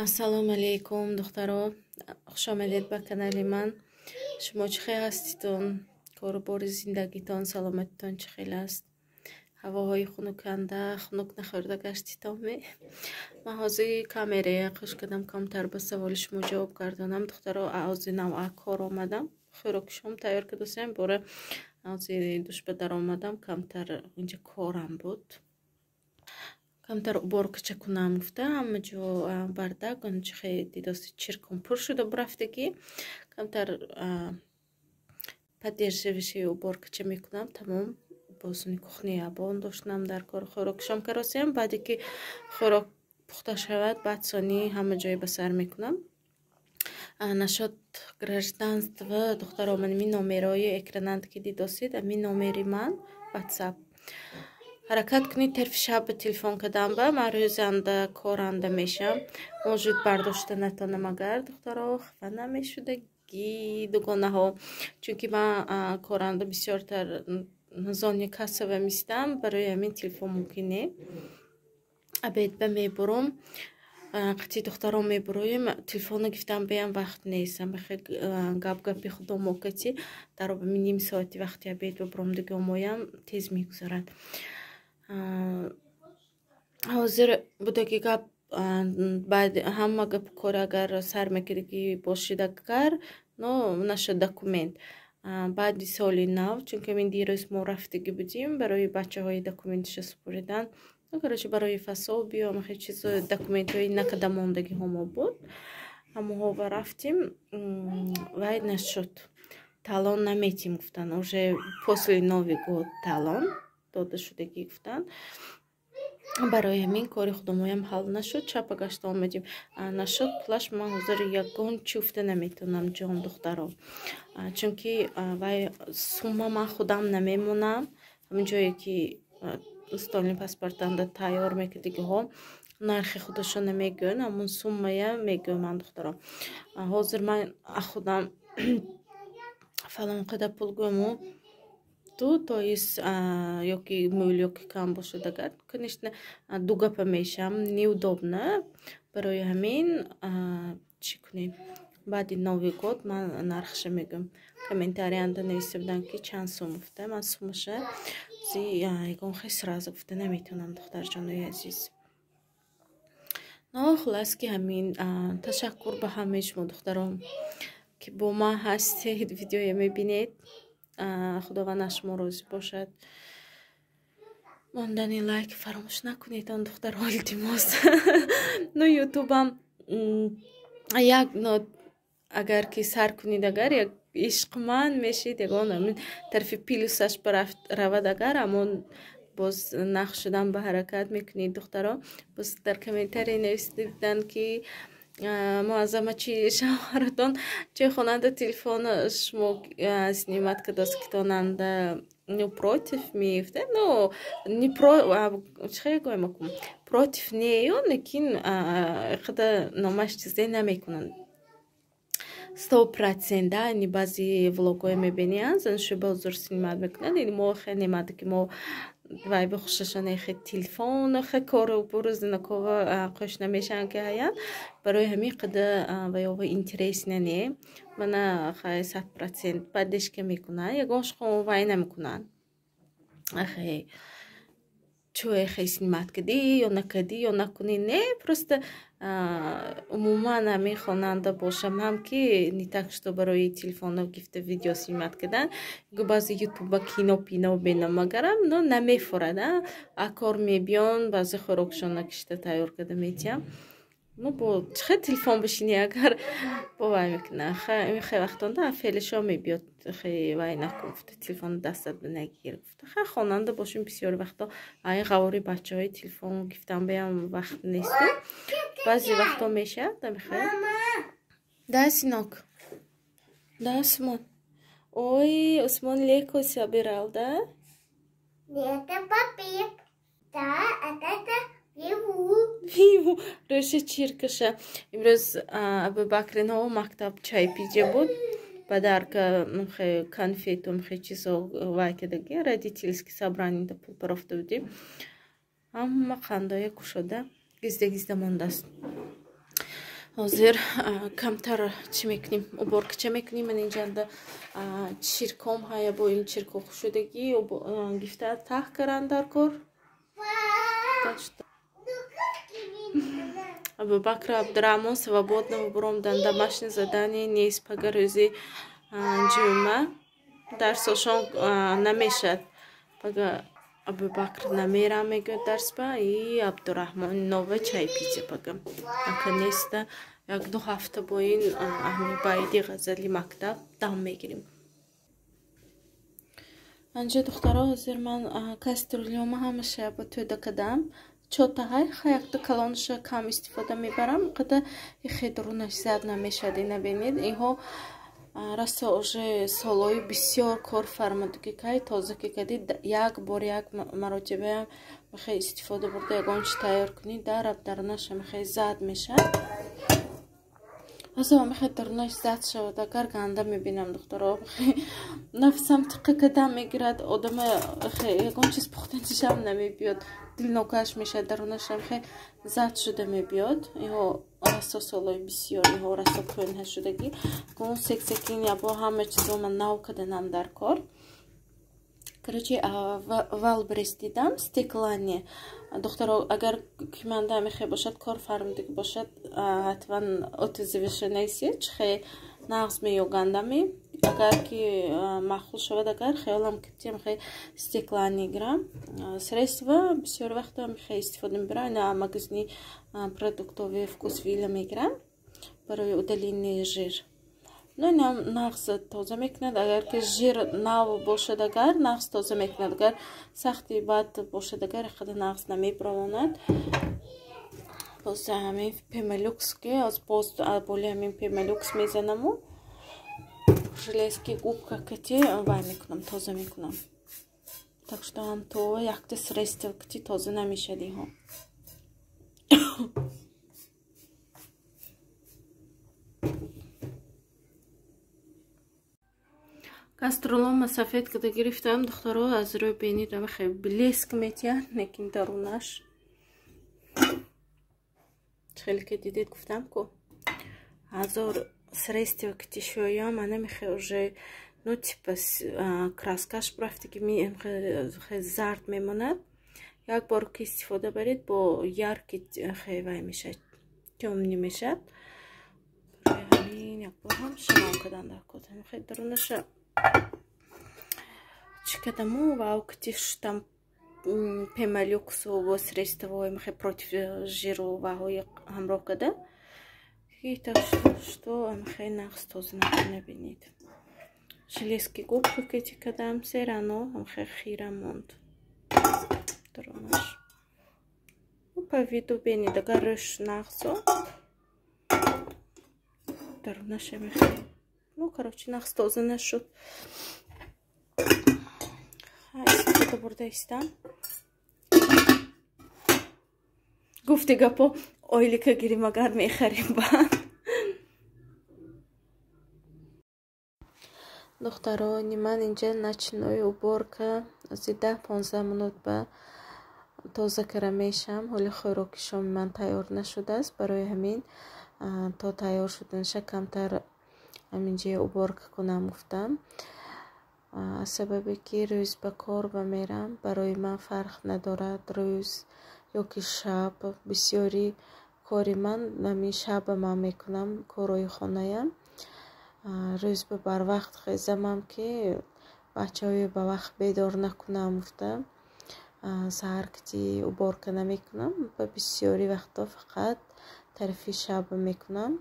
Ассалому алайкум, духтаро, хушомадед ба канали ман. Шумо чӣ хел ҳаститон? Кору бори зиндагитон, саломатитон чӣ хел аст? Ҳавоҳои хунуканда хунук нахӯрда гаштитон ме? Ман ҳозир камерая хуш кардам, камтар ба саволи шумо ҷавоб гардонам. Духтаро, ҳозир нав кор омадам, хӯроки шом тайёр кардасем, бора ҳозир душ ба даромадам, камтар инҷа корам буд, камтар уборка кунам гуфта, ҳама ҷо бардак, ончи хеле дидоси, чиркон пур шуда бурафтагӣ, камтар поддерживающий уборка ча мекунам, тамом. Бозуни кухня ябон доштам дар кор, хӯрок шом каросем. Баъде ки хӯрок пухта шавад, баъд сони ҳама ҷое ба сар мекунам. Насчёт гражданство, духтаро, ман ин номерои экрананд, ки дидосид, ами номери ман WhatsApp. Ҳаракат кунед тарфи шаб ба телефон кардам, ба ман рӯзанда коранда мешам, может, бардошта натонам. Агар, духтаро, хафа намешудагӣ, дугонаҳо, чунки ман коранда бисёртар зони кассова мистам, барои ҳамин телефон мумкин не. Обед ба мебурам, қатъи духтарон мебуроем, телефонро гирифтам, биям вақт нест. Гап гапи худо кати дар ним соати вақти обед бибурам, дига омоям, тез мегузарад. Ҳозир будаги гап, баъд ҳама гапу кор агар сар мекардагӣ бошид, агар но нашуд документ баъди соли нав, чунки ҳамин дирӯз мо рафтагӣ будем барои бачаҳои документиша супоридан, ну, короче, барои пособию ҳамахел чизо, документҳои накарда мондагиҳо мо буд, ҳамоҳова рафтем. Вай нашуд, талон наметим гуфтан, уже после Новый год талон дода шудагӣ гуфтанд. Барои ҳамин кори худомоям ҳал нашуд, чапа гашта омадем. Нашуд пулаш, ман ҳозир ягон чӣ гуфта наметавонам, ҷон духтаро, чунки вай сумма ман худам намемонам. Ҳамин ҷое ки столни паспортанда тайёр мекардагиҳо, нархи худашон намегӯянд, ҳамун суммая мегӯям ман, духтаро. Ҳозир ман худам фалон қадар пул гӯяму ту, то есть, ёки мӯл, ёки кам бошад агар, конечно, ду гапа мешам, неудобно. Барои ҳамин чӣ кунем, баъди Новый год ман нархша мегӯям. Комментарияанда нависта будам, ки чанд сум гуфта, ман суммаша ягон хел сразу гуфта наметавонам, духтарҷонои азиз. Но хулас ки ҳамин. Ташаккур ба ҳамаи шумо, духтарон, ки бо ман ҳастед, видеоя мебинед. Худованд аз шумо розӣ бошад. Мондани лайк фаромӯш накунед, он духтаро, илтимос. Ну, ютубам як но агар ки сар кунед, агар як ишқманд мешид, ягон тарафи плюсаш равад, агар ҳамон боз нақш шудан ба ҳаракат мекунед, духтаро. Боз дар комментария нависта буданд, ки муаззама, чи шавҳаратон чой хонанда телефон шумо снимать кардааст, китонанда, ну, против меифта, ну, не про, чӣ гӯям, против нею, лекин қада номаш чизе намекунанд 100%. Да, ни баъзи влогҳое мебиниянд, заншӯ ба ҳузур снимать мекунанд, мо хеле немаде, ки мо вай бихушашон хе телефон хе кору буру зинакова қош намешаванд, ки ҳаянд. Барои ҳамин қада ваёва интересно не. Мана хай, 100% поддержка мекунанд, ягоншхо вай намекунанд, ахе чӯе хе снимать кардӣ ё накардӣ ё накунӣ, не, просто умуман ҳамин хонанда бошам ҳам, ки не так что барои телефоно гифта видео снимать кардан. Баъзе ютуба кино пино бинам агарам, но намефорад, а кор мебиён, баъзе хӯрокшона кишта тайёр карда метиҳам, ну, бо чихе телефон бишинӣ, агар бо вай мекуна, хе вақтонда фелишо мебиёд, хе вай накун гуфта, телефоно дастат нагир гуфта. Хе хонанда бошем, бисёри вақто айн ғавори бачаҳои телефон гифтан баям вақт несту, баъзе вақто мешавад амихе. Да, сынок, да, Усмон. Ой, Усмон лего собирал, да? Это папик. Да, это Виву. Виву, рӯши чиркаша. Имрӯз Абубакринҳо мактаб чайпитие буд. Подарка, конфету, хе чизо вай кадаги, родительский собрание да пул парофта будем. Ҳама қандоя кушода, гизда гизда мондааст. Ҳозир камтар чӣ мекунем, уборкача мекунем. Ман инҷанда чирком ҳая, бо ин чирко хушудагӣ гифта таҳ каран дар кор. Абубакр Абдураҳмон свободно буромдан, домашнее задание нест, пага рӯзи ҷумъа дарсошон намешад. Пага Абубакр намерам мегӯяд дарсба, и Абдураҳмон нова чай пите пага. Наконец-то як-ду ҳафта бо ин аҳми ғазали мактаб дам мегирем. Анҷа духтаро, ҳозир ман кастрюлёма ҳамаша ба тӯда кадам. Чота ҳай, якта калонша кам истифода мебарам, қада ихе дурунаш зад намешад. Ина бинед, инҳо расо уже солҳои бисёр кор фармудагӣ, кай тоза ки кади, як бор як маротиба мехоҳӣ истифода бурда ягон чи тайёр кунӣ, дараб дарунаша мехоҳӣ зад мешад. Ҳозир мехоҳӣ дарунаш зад шавад, агар ганда мебинам, духтаро, нафсам тиққа кадам мегирад, одама ягон чиз пухтанишам намебиёд, дилнокаш мешад, дарунаша мехоҳӣ зад шуда мебиёд. Иҳо расо солҳои бисёр, иҳо расо кӯҳна шудагӣ, гун сексекин ябо ҳама чизо ман нав каданам дар кор. Короче, Валбрес дидам, стеклянный. Духтаро, агар ки манда мехоҳ бошад, кор фармудагӣ бошад, ҳатман отзывиша несед, чихе нағз меёгандами. Агар ки маъқул шавад, агар хаёлам ки мехоҳ стеклянный гирам. Средства бисёр вақта мехоҳ истифода мебарам, ина магазини продуктовый Вкусвилла мегирам барои удаление жир. Ну, инам нағз тоза мекунад, агар ки жир нав бошад, агар нағз тоза мекунад, агар сахти бад бошад, агар иқадар нағз намебаравонад. Боз ҳамин Пемолюкс ки аз боз боли ҳамин Пемолюкс мезанаму железки губка кати вай мекунам, тоза мекунам. Так что ҳам то якта средство кати тоза намешад иҳо. Кастрюлома сафед када гирифтам, духтаро, аз рӯи бинид хеле блеск метиҳад, лекин дарунаш хеле ки дидед, гуфтам ку ҳазор средства кати шӯям, ана мехе уже ну типа краскаш бурафтаги хеле зард мемонад. Як бор ки истифода баред, бо яркий хеле вай мешад, тёмный мешад. Барои ҳамин як бор ҳам шамон кадан дар кор. Хеле дарунаша чӣ кадаму вау кати шутам Пемолюксу бо средствои мехе против жиру ваҳои ҳамроҳ када. Так что мехе нағз тоза набинед. Железки губка кати кадам, серано мехе хира монд дарунаш. По виду бинед, агар рӯш нағзо дарунаша мехе, ну короче, нағз тоза нашуд. Истифода бурда истам. Гуфти гапо, ойлика гирим, агар мехарим баъд. Духтарони ман, инҷа ночной уборка аз 10-15 минут ба тоза кара мешам. Ҳоли хӯроки шоми ман тайёр нашудааст, барои ҳамин то тайёр шуданаша камтар ҳаминҷа уборка кунам гуфтам. Аз сабабе ки рӯз ба кор ба мерам, барои ман фарқ надорад рӯз ё ки шаб. Бисёри кори ман ҳамин шаба ман мекунам, корҳои хонаям. Рӯз ба барвақт хезамам ки бачаҳоё ба вақт бедор накунам гуфта, саҳар кати уборка намекунам ва бисёри вақтҳо фақат тарафи шаба мекунам.